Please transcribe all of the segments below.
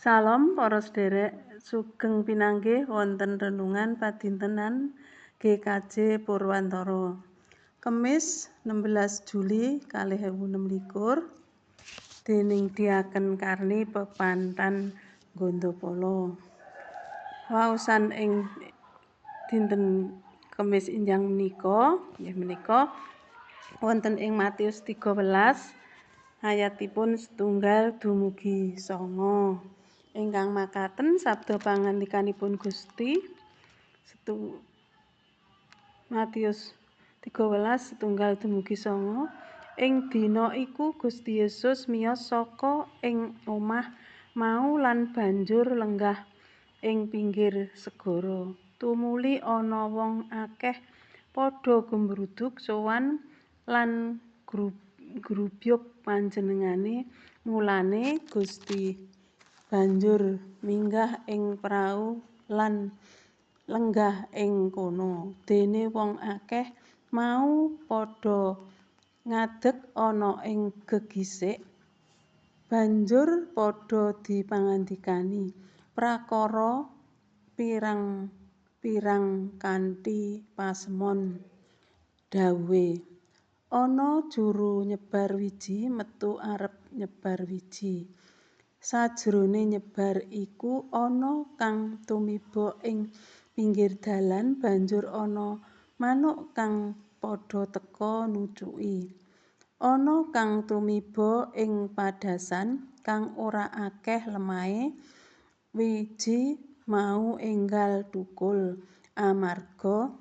Salam para sederek, sugeng pinanggih wonten renungan padintenan GKJ Purwantara. Kemis 16 Juli 2026 dening Diaken Karni Pepantan Gondopolo. Waosan ing dinten Kemis injang menika nggih menika wonten ing Matius 13 ayatipun setunggal dumugi 9. Ingkang makaten sabda pangandikanipun Gusti. Matius 13 setunggal dumugi 9. Ing dina iku Gusti Yesus miyos saka ing omah mau lan banjur lenggah ing pinggir segara. Tumuli ana wong akeh padha gumruduk sowan lan grubyuk panjenengane. Mulane Gusti banjur minggah ing prau lan lenggah ing kono. Dene wong akeh mau padha ngadeg ana ing gegisik, banjur padha dipangandikani prakara pirang-pirang kanthi pasemon. Dawuhe, ana juru nyebar wiji metu arep nyebar wiji. Sajrone nyebar iku ana kang tumiba ing pinggir dalan, banjur ana manuk kang padha teka nucuki. Ana kang tumiba ing padhasan kang ora akeh lemahe, wiji mau enggal thukul amarga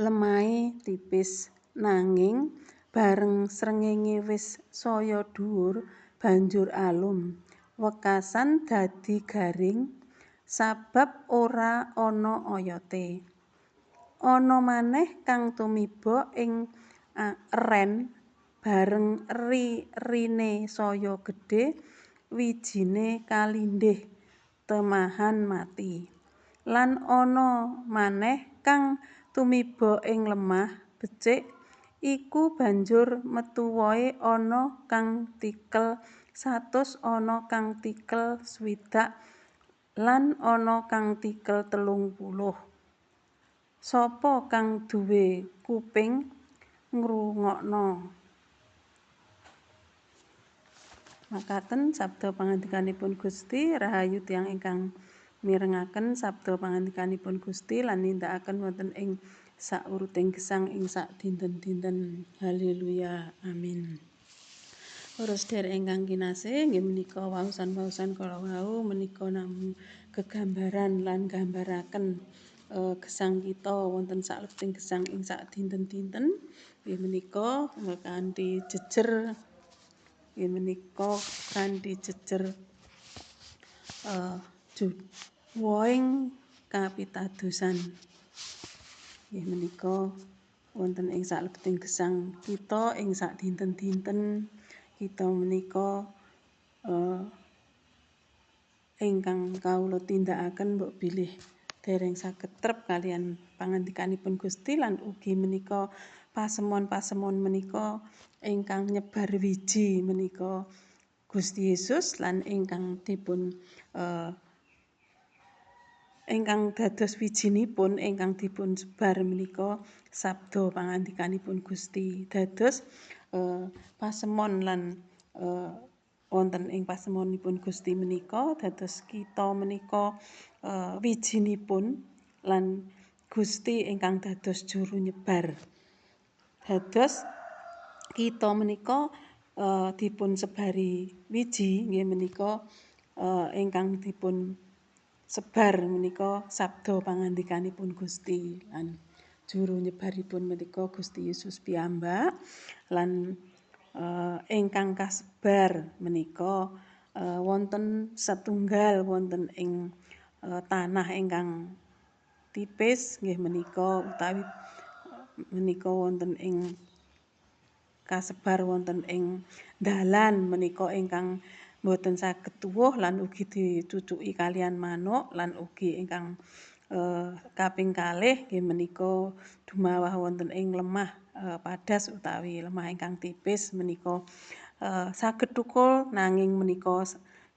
lemahe tipis. Nanging bareng srengenge wis saya dhuwur, banjur alum, wekasan dadi garing sabab ora ana oyote. Ana maneh kang tumiba ing eren, bareng ri-rine saya gedhe, wijine kalindhih temahan mati. Lan ana maneh kang tumiba ing lemah becik, iku banjur metu wohe ana kang tikel 100, ana kang tikel 60, lan ana kang tikel 30. Sapa kang duwe kuping ngrungokna. Makaten sabda pangandikanipun Gusti. Rahayu tiyang ingkang mirengaken sabda pangandikanipun Gusti lan nindakaken wonten ing sauruting gesang ing sak dinten-dinten. Haleluya, amin. Para sedherek ingkang kinasih, nggih menika waosan-waosan kala wau menika namung gegambaran lan gambaraken gesang kita wonten saklebeting gesang ing sak dinten-dinten. Nggih menika kanthi jejer, nggih menika kanthi jejer wohing kapitadosan. Nggih menika wonten ing saklebeting gesang kita ing sak dinten-dinten kita menika ingkang kawula tindakaken mbok bilih dereng saged trep kaliyan pangandikanipun Gusti lan ugi menika pasemon-pasemon menika ingkang nyebar wiji menika Gusti Yesus lan ingkang dipun ingkang dados wijinipun ingkang dipun sebar menika sabda pangandikanipun Gusti. Dados pasemon lan wonten ing pasemonipun Gusti menika dados kita menika wijinipun lan Gusti ingkang dados juru nyebar. Dados kita menika dipun sebari wiji nggih menika ingkang dipun sebar menika sabda pangandikanipun Gusti lan juru nyebaripun menika Gusti Yesus piyambak lan ingkang kasebar menika wonten setunggal wonten ing tanah ingkang tipis nggih menika utawi menika wonten ing kasebar wonten ing dalan menika ingkang boten saged tuwuh lan ugi dicucuki kaliyan manuk lan ugi ingkang kaping kalih nggih menika dumawah wonten ing lemah padas utawi lemah ingkang tipis menika saged thukul nanging menika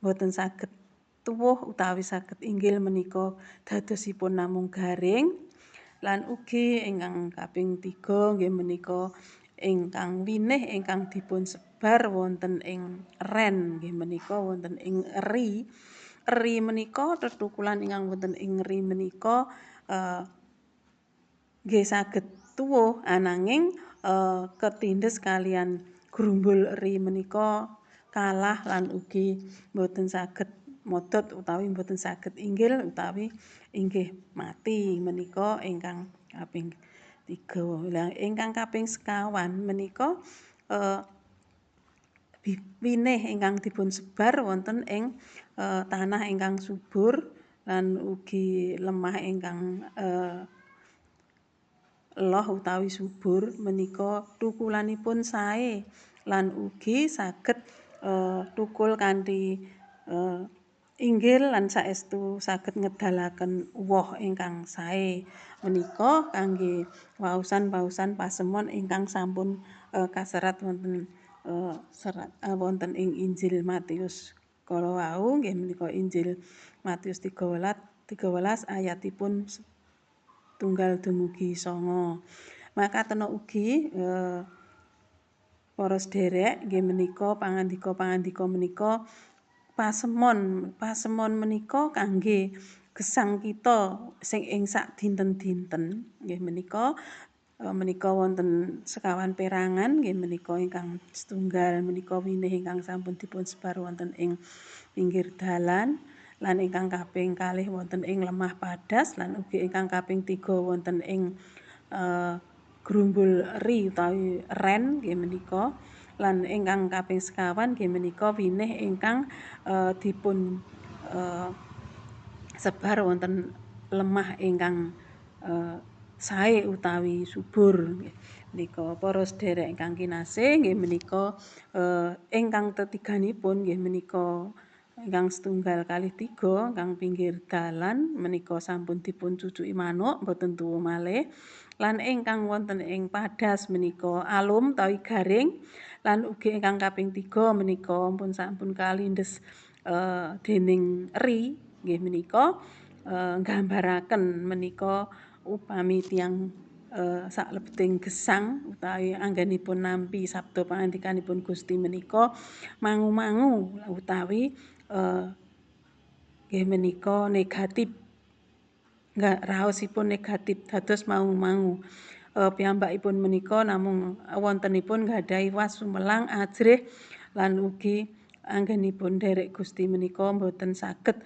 boten saged tuwuh utawi saged inggil menika dadosipun namung garing. Lan ugi ingkang kaping 3 nggih menika ingkang winih ingkang dipun sebar wonten ing ren nggih menika wonten ing eri. Eri menika tetukulan ingkang wonten ing eri menika nggih saged tuwuh ananging ketindes kalian grumbul eri menika kalah lan ugi mboten saged modot utawi mboten saged inggil utawi inggih mati menika ingkang kaping 3. Lah ingkang kaping sekawan menika winih ingkang dipun sebar wonten ing tanah ingkang subur lan ugi lemah ingkang loh utawi subur menika tukulanipun sae lan ugi saged tukul kanthi inggil lan saestu saged ngedalaken woh ingkang sae. Menika kangge waosan-waosan pasemon ingkang sampun kaserat wonten wonten ing Injil Matius kala wau nggih menika Injil Matius 13 ayatipun 1 dumugi 9. Makatena ugi para sederek nggih menika pangandika-pangandika menika pasemon menika kangge gesang kita sing ing sak dinten-dinten nggih menika menika wonten sekawan perangan nggih menika ingkang setunggal menika winih ingkang sampun dipun sebar wonten ing pinggir dalan lan ingkang kaping kalih wonten ing lemah padas lan ugi ingkang kaping 3 wonten ing grumbul eri utawi ren nggih menika lan ingkang kaping sekawan nggih menika winih ingkang dipun sebar wonten lemah ingkang sae utawi subur nggih menika. Para sederek ingkang kinasih nggih menika ingkang tetiganipun nggih menika ingkang setunggal kalih 3 ingkang pinggir dalan menika sampun dipun cucuki manuk mboten tuwa malih lan ingkang wonten ing padas menika alum utawi garing lan ugi ingkang kaping 3 menika pun sampun kalindes dening eri nggih menika nggambaraken menika upami tiyang saklebeting gesang utawi anggenipun nampi sabda pangandikanipun Gusti menika mangu-mangu utawi nggih menika negatif, raosipun negatif dados mangu-mangu. Piyambakipun menika namung wontenipun nggadahi was sumelang ajrih lan ugi anggenipun nderek Gusti menika mboten saged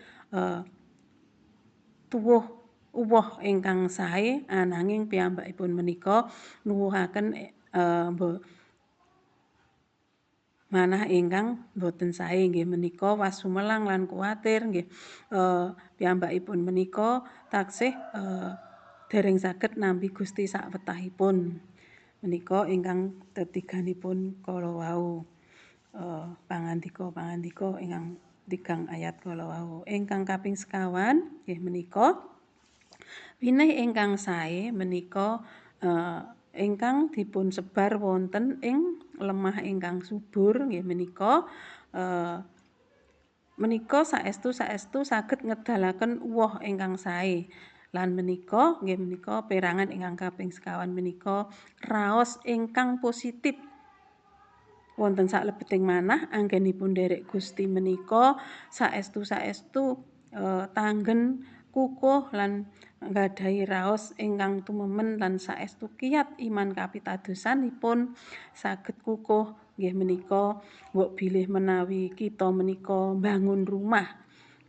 tuwuh uwoh ingkang sae ananging piyambakipun menika nuwuhaken manah ingkang boten sae nggih menika was sumelang lan kuwatir nggih piyambakipun menika taksih dereng saged nampi Gusti sakwetahipun. Menika ingkang tetiganipun kala wau pangandika-pangandika ingkang tigang ayat kala wau. Ingkang kaping sekawan nggih menika winih ingkang sae menika ingkang dipun sebar wonten ing lemah ingkang subur nggih menika menika saestu-saestu saged ngedalaken uwoh ingkang sae. Lan menika nggih menika perangan ingkang kaping sekawan menika raos ingkang positif wonten saklebeting manah anggenipun nderek Gusti menika saestu-saestu tanggen kukuh lan nggadahi raos ingkang tumemen lan saestu kiyat iman kapitadosanipun saged kukuh nggih menika mbok bilih menawi kita menika mbangun rumah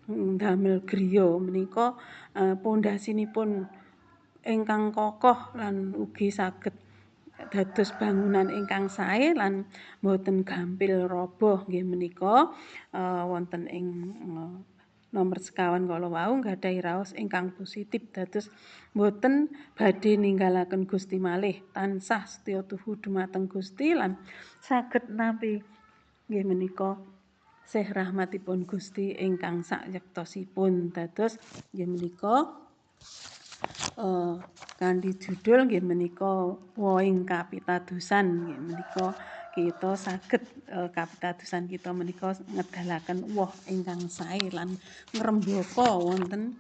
ndamel griya menika pondasinipun ingkang kokoh lan ugi saged dados bangunan ingkang sae lan mboten gampil roboh nggih menika wonten ing nomor sekawan kala wau nggadahi raos ingkang positif dados mboten badhe ninggalaken Gusti malih, tansah setya tuhu dumateng Gusti lan saged nampi nggih menika sih rahmatipun Gusti ingkang sayektosipun. Dados nggih menika kanthi judul nggih menika wohing kapitadosan nggih menika kita saged kapitadosan kita menika ngedalaken woh ingkang sae lan ngrembaka wonten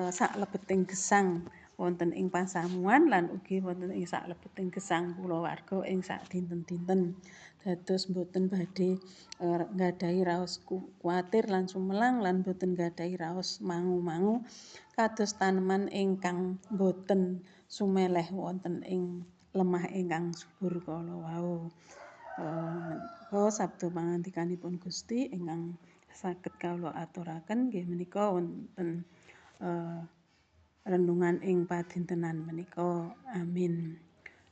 saklebeting gesang wonten ing pasamuan lan ugi wonten ing saklebeting gesang kulawarga ing sadinten-dinten. Dados boten badhe nggadahi raos kuwatir lan sumelang lan boten nggadahi raos mangu-mangu kados taneman ingkang boten sumeleh wonten ing lemah ingkang subur kala wau. Menika sabda pangandikanipun Gusti ingkang saged kawula aturaken nggih menika wonten renungan ing padintenan menika. Amin.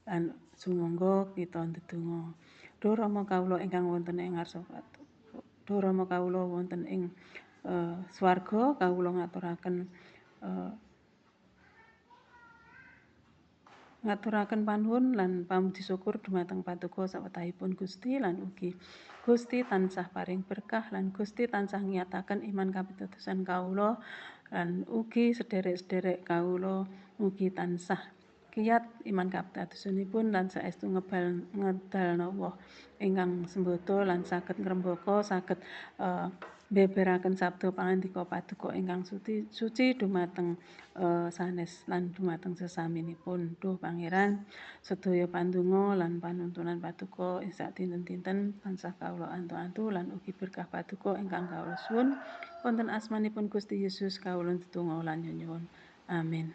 Lan sumangga kita ndedonga. Duh Rama kawula ingkang wonten ing ngarsa Duh Rama kawula wonten ing swarga, kawula ngaturaken ngaturaken panuwun lan pamuji syukur dumateng Paduka sawetahipun Gusti lan ugi Gusti tansah paring berkah lan Gusti tansah ngiyataken iman kapitadosan kawula lan ugi sederek-sederek kawula mugi tansah kiyat iman kapitadosanipun lan saestu ngedalna woh ingkang sembada lan saged ngrembaka saged mbeberaken sabda pangandika Paduka ingkang suci dumateng sanes lan dumateng sesaminipun. Duh Pangeran, sedaya pandonga lan panuntunan Paduka ing sadinten-dinten tansah kawula antu-antu lan ugi berkah Paduka ingkang kawula suwun wonten asmanipun Gusti Yesus kawula ndedonga lan nyuwun. Amin.